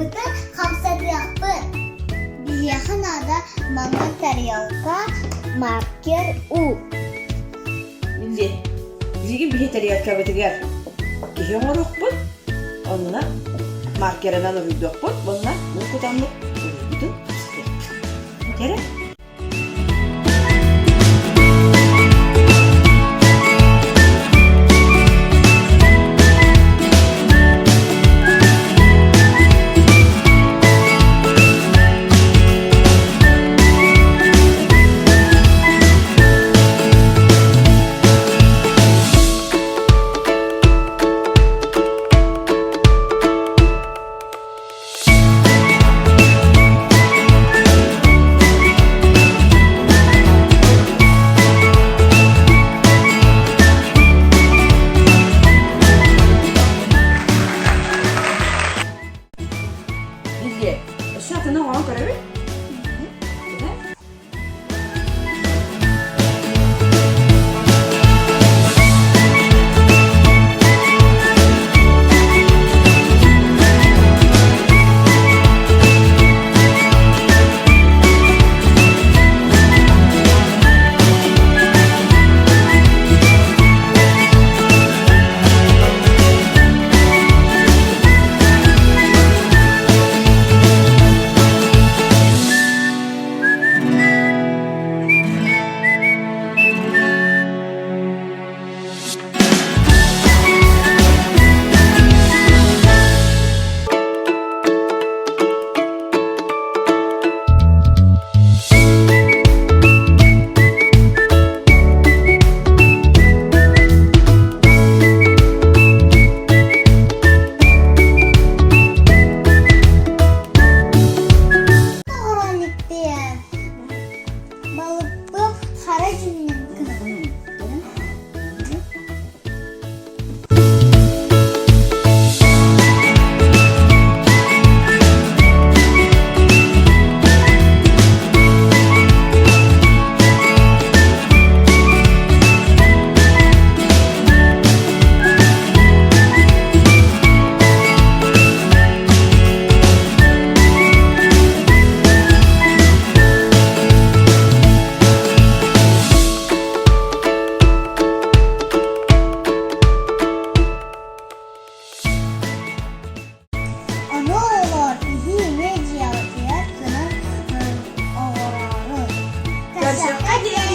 Уруһуйбутун хамсатыахпыт. Биһиэхэ наада маҥан тарелка, маркер, уу. Билли. Билигин биһи тарелкабытыгар киһи оҥоруохпут, онно маркерынан уруйдуохпут уонна уу кутаммыт уруйбутун хамсатыахпыт. Кэрэ? Билиэ, өссө атыны оҥорон көрөбүт? Оҕоронниктиэн Балыкпын хара дьүннэн кыһын. Ону олоор киһи эмиэ дьиэҕитигэр гынан оҕороору. Көрсөххө диэри!